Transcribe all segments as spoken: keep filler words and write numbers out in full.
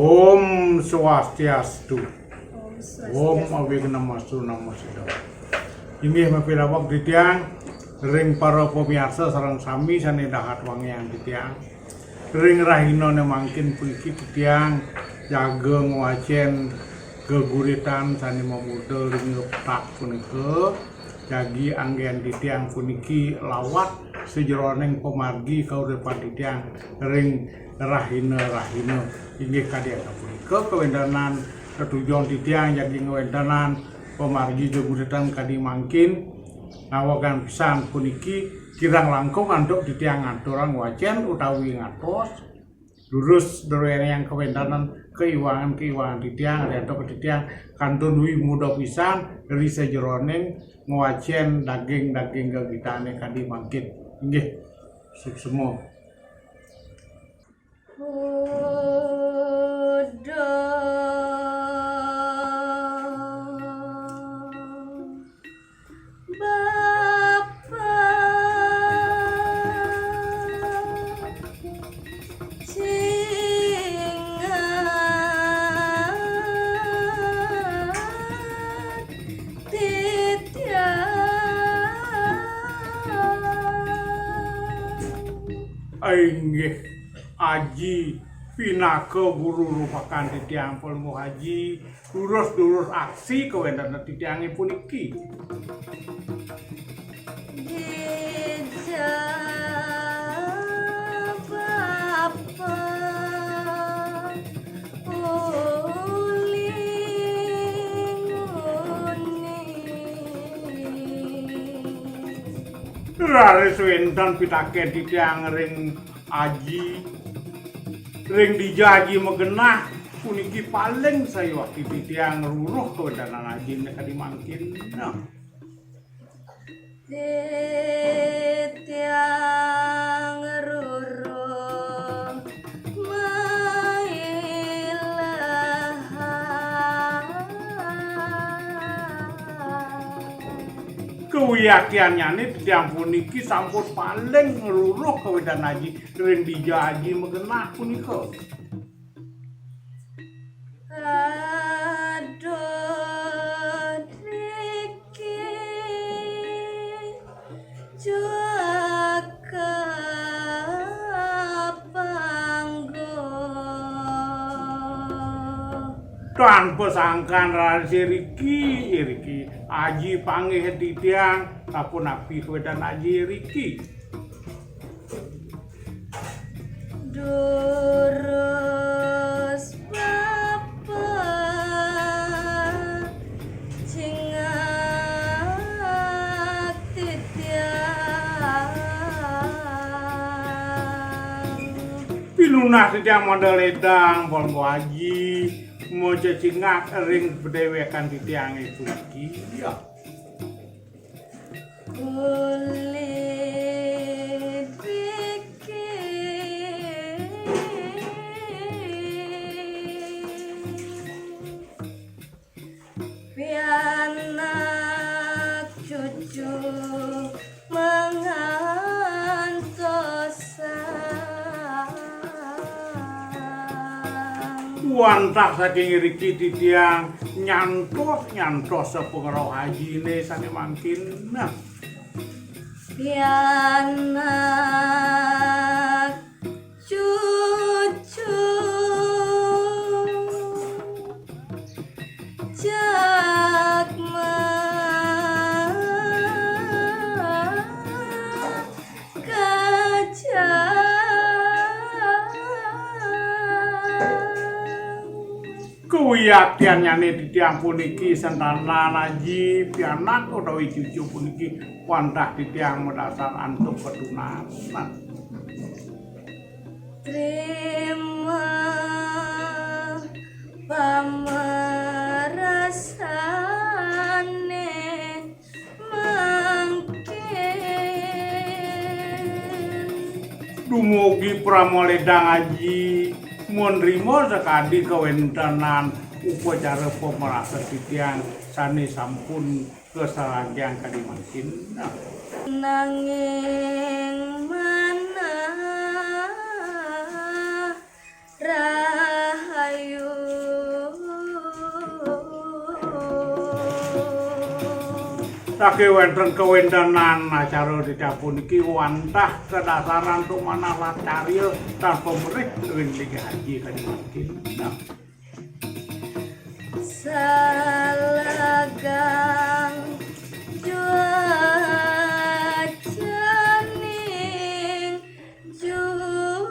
Om Swastiastu. Om Swastiastu. Om Awighnamastu Namo Siddham. Inggih mapidabek titiang ring para pamiarsa sareng sami sane dahat wangiang titiang. Ring rahinané mangkin puniki titiang jaga ngwacén geguritan sané mamurda ring petak punika, jagi anggén titiang puniki lawat sajeroning pamargi kauripan titiang ring rahina-rahina. Inggih kadi asapunika kawéntenan tetujon titiang jagi ngawéntenan pamargi geguritan kadi mangkin. Nawegang pisan puniki kirang langkung antuk titiang ngaturang wacén utawi ngatos, durus dréngang kawéntenan kaiwangan-kaiwangan titiang, riantuk titiang kantun wimuda pisan ri sajeroning ngwacén daging-daging gegitané kadi mangkin. Inggih, suksma. Uduh Bapa cingat titiang. Inggih, Aji pinaka guru rupakan titiang Palungguh Aji, durus-durus aksi kawéntenan titiangé puniki. Dija Bapa uli nguni. Raris wénten pitakén titiang ring Aji, ring dija Aji magenah, puniki paling sayuwakti titiang ngruruh kawéntenan Ajiné kadi mangkin. Nah. Titiang ngruruh mailah. Kawiaktiannyané titiang puniki sampun paling ngruruh kawéntenan Aji ring dija Aji magenah punika. Aduh, riki cakap pangguh. Tanpa sangkan raris iriki, iriki Aji panggih titiang, sapunapi kawéntenan Aji iriki. Durus Bapa cingat titiang. Pinunas titiang mangda lédang, Palungguh Aji, macecingat ring padéwékan titiangé puniki. Ya. Kulit riki pianak cucu mangantosan. Wantah saking iriki titiang nyantos-nyantos sapangrauh Ajiné sané mangkin. Nah. Pianak cucu Jagma kajang. Kawiaktiannyané titiang puniki sentanan Aji, pianak utawi cucu puniki wantah titiang madasar antuk patunasan. Trima pamerasané mangkin. Dumugi pramalédang Aji, manrima sakadi kawéntenan upacara pamerasan titiang sané sampun kasarenggang kadi mangkin. Nah. Nanging manah rahayu Saking wénten kawéntenan acara titiang puniki wantah kadasaran tumanalah carya tanpa mrih ring linggih aji kadi mangkin. Nah, salegang juacaning jumah.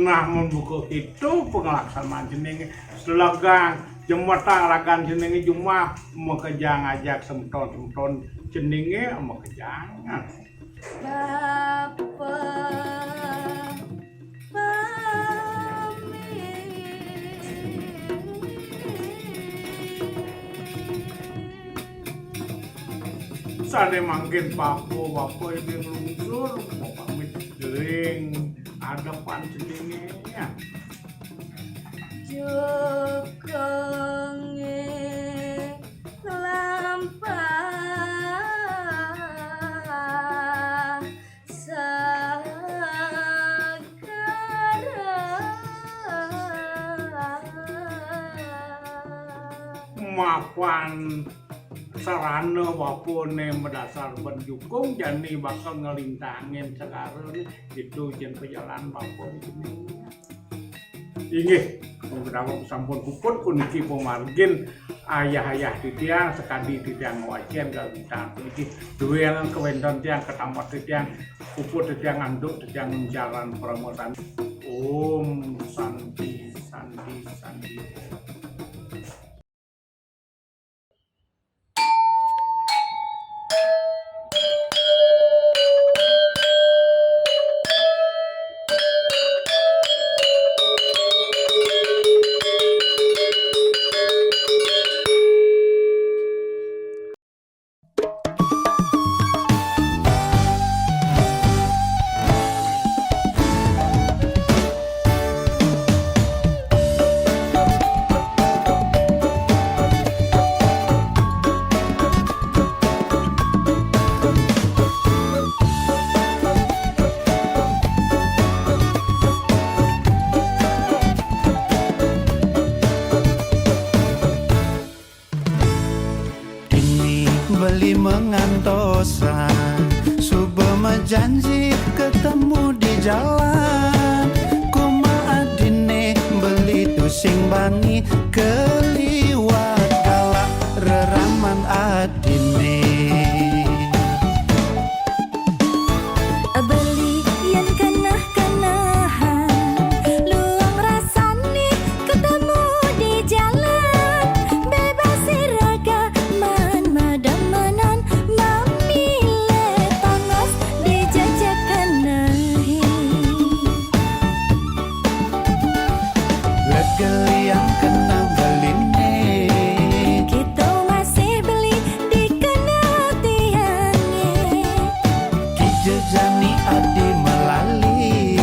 Nah, mun buka itu pengelaksanaan ceningé salegang jemetang ragan ceningé jumah makejang ajak semeton-semeton ceningé makejang. Bapa pamit. Sané mangkin bapa, bapa ini nglungsur, mau pamit ring adepan ceningé. Jukungé lampah sagara. Mapan sarana bapané madasar ban jukung jani bakal nglintangin segara né, itu jani pajalan bapa né. Inggih, mangkin sampun puput puniki pamargin ayah-ayah titiang, sakadi titiang ngwacén kawéntenan puniki, duéné kawéntenan tiang katampi titiang puput titiang anduk titiang nguncaran parama santi. Om Santi, Santi, Santi. Dini beli mangantosan, suba majanji ketemu di jalan. Kumaha dini beli tusing bani kaliwat, galak reraman adini. Beli yén keneh-kenehan, luung rasané ketemu di jalan. Bébas iraga maan mademenan, mamilih tongos di jejak kenehé. Lega liang keneh beliné. Kita masih beli di keneh tiangé. Kija jani adi malali.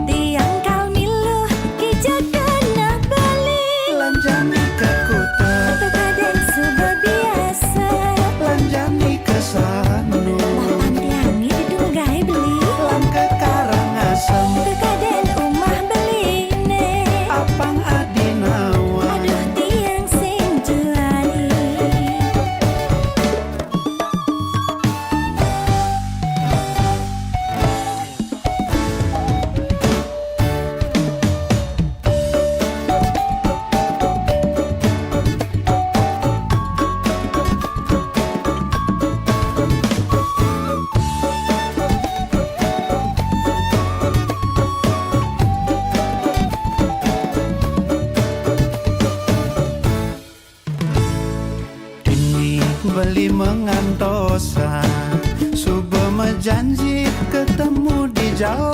Tiang kal milu kija keneh beli. Lan jani ka kuta. Teka dén suba biasa. Lan jani ka sanu. Bapan tiangé ditu magaé beli. Lan ka Karangasem. Teka dén umah beliné. Apang adi nawang. Aduh tiang sing juari. Dini beli mangantosan, suba majanji ketemu di jalan.